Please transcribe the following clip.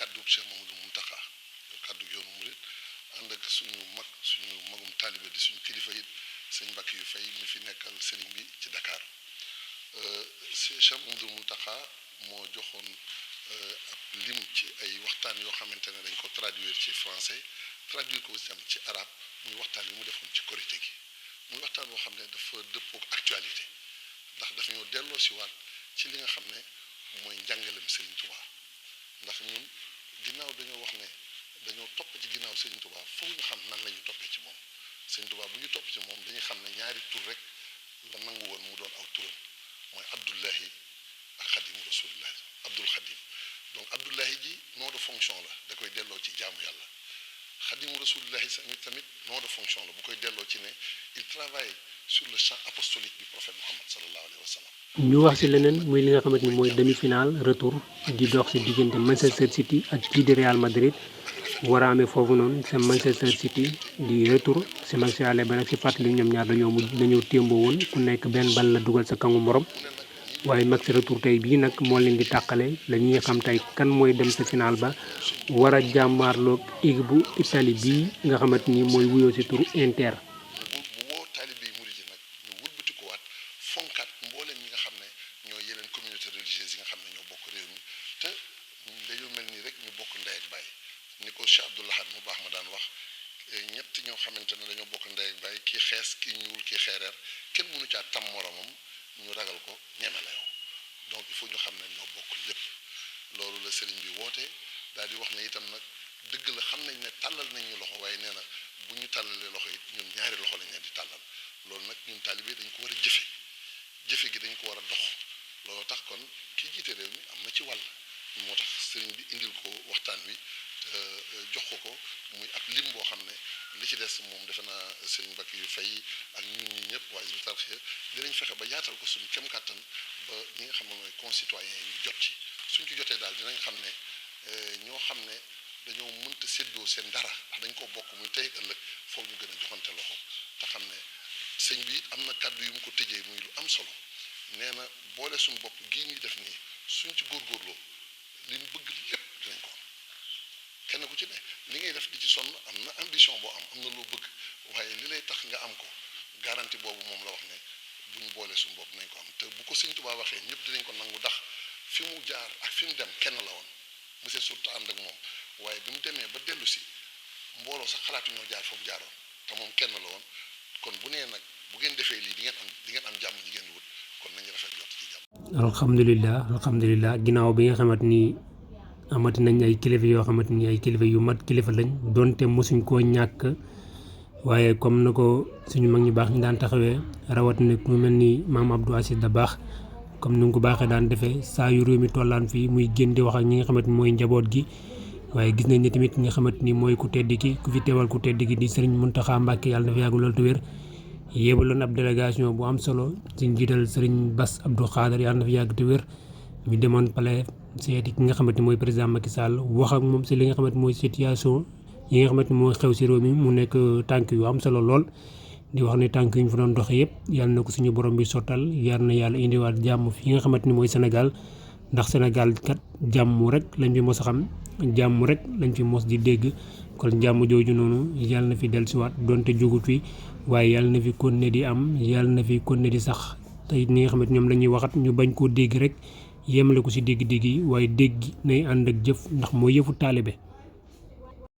kaddu Cheikh Mamadou Mountakha kaddu yoonu murid ànd ak suñu magum taalibe di suñu kilifa it sëñ Mbàkke yu fay mi fi nekkal sëriñ bi ci Dakar Cheikh Mamadou Mountakha moo joxoon ab lim ci ay waxtaan yoo xamante ne dañ ko traduire ci français traduire ko aussi tam ci arabe muy waxtaan yi mu defoon ci korité gi muy waxtaan boo xam ne dafa dëppoo ak actualité ndax dafa ñoo delloo si waat ci li nga xam ne mooy njàngalem Serigne Touba ndax ñun ginnaaw dañoo wax ne dañoo topp ci ginnaaw Serigne Touba foog ñu xam nan la ñu toppee ci moom Serigne Touba bu ñu topp ci moom dañuy xam ne ñaari tur rek la nangu woon mu doon aw turam mooy Abdullahi ak Xadimu Rasulillahi Abdul Xadim donc Abdullahi ji nom de fonction la da koy delloo ci jaamu yàlla Xadimu Rasulillahi tamit nom de fonction la bu koy delloo ci ne il travaille sur le champ apostolique du prophète Muhammad sallallahu alayhi wa sallam. ñu wax ci leneen muy li nga xamante ni mooy demi-finale retour di dox ci diggante Manchester City ak kii di Real Madrid war a amee foofu noonu c'est Manchester City di retour ci match aller ba nag ci fàttali ñoom ñaar dañoo témboo woon ku nekk benn bal la dugal sa kangu morom waaye match retour tey bii nag moo leen di tàqale la ñuy xam tey kan mooy dem sa final ba war a jàmmaarloog équipe bu Italie bii nga xamante ni mooy wuyoo ci turu Inter. fonkat mboolem ñi nga xam ne ñoo yeneen communauté religieuse yi nga xam ne ñoo bokk réew mi te dañoo mel nii rek ñu bokk ndey ak baay ni ko Cheikh Abdoul Ahad mu baax ma daan wax ñett ñoo xamante ne dañoo bokk ndey ak baay kii xees kii ñuul kii xeereer kenn mënu caa tam moromam ñu ragal ko ñeme la yow donc il faut ñu xam ne ñoo bokk lépp loolu la sëriñ bi woote daal di wax ne itam nag dëgg la xam nañ ne tàllal nañ ñu loxo waaye nee na bu ñu tàllalee loxo it ñun ñaari loxo lañ leen di tàllal loolu nag ñun taalibe dañ ko war a jëfe gi dañ ko war a dox loolu tax kon kii jiite réew mi am na ci wàll moo tax sëriñ bi indil ko waxtaan wi jox ko muy ab lim boo xam ne li ci des moom defe naa sëriñ Mbàkke yu fay ak ñun ñi ñëpp waa Hizbut Tarqiyyah dinañ fexe ba yaatal ko suñu kem kàttan ba ñi nga xam ne mooy concitoyens yi jot ci suñ ci jotee daal dinañ xam ne ñoo xam ne dañoo mënta séddoo seen dara ndax dañ ko bokk muy tey ëllëg foog ñu gën a joxante loxo te xam ne sëñ bi am na kàddu yu mu ko tëjee muy lu am solo nee na boole suñu bopp gii ñuy def nii suñ ci góorgóorloo li ñu bëgg lépp dinañ ko am kenn ku ci ne li ngay def di ci sonn am na ambition boo am na loo bëgg waaye li lay tax nga am ko garantie boobu moom la wax ne buñ boole suñu bopp nañ ko am te bu ko sëñ Tuubaa waxee ñëpp dinañ ko nangu ndax fi mu jaar ak fi mu dem kenn la woon monsieur surtout ànd ak moom waaye bi mu demee ba dellu si mbooloo sax xalaatu ñoo jaar foofu jaaroon te moom kenn la woon kon bu nee nag bu ngeen defee lii di ngeen am jàmm ji ngeen wut kon nañu rafet jot ci jàmm. alhamdulilah ginnaaw bi nga xamante ni amati nañ ay kilifa yoo xamante ni ay kilifa yu mat kilifa lañ donte mosuñ koo ñàkk waaye comme na ko suñu mag ñu baax ñu daan taxawee rawatina mu mel ni maam Abdou Aziz Dabakh comme ni nga ko baaxee daan defee saa yu réew mi tollaan fii muy génn di wax ak ñi nga xamante ni mooy njaboot gi. waaye gis nañ ne tamit nga xamante ni mooy ku tedd ki ku fi teewal ku tedd ki di Serigne Mountakha Mbacké yàlla na fi yàgg loolu te wér yébaloon ab délégation bu am solo ci njiital Serigne Bass Abdou Khadre yàlla na fi yàgg te wér ñu demoon palais seeti ki nga xamante ni mooy président Macky Sall wax ak moom si li nga xamante mooy situation yi nga xamante ni mooy xew si réew mi mu nekk tànk yu am solo lool di wax ne tànk yu ñu fa doon doxee yëpp yàlla na ko suñu borom bi sottal yàlla na yàlla indiwaat jàmm fi nga xamante ni mooy Sénégal ndax Sénégal kat jàmm rek lañ fi mos a xam jàmm rek lañ fi mos di dégg kon jàmm jooju noonu yàlla na fi dellusiwaat donte jugut fi waaye yàlla na fi continuer di am yàlla na fi continuer di sax te it ñi nga xamante ñoom la ñuy waxat ñu bañ koo dégg rek yemale ko si dégg-dégg yi waaye dégg nay ànd ak jëf ndax mooy yëfu taalibe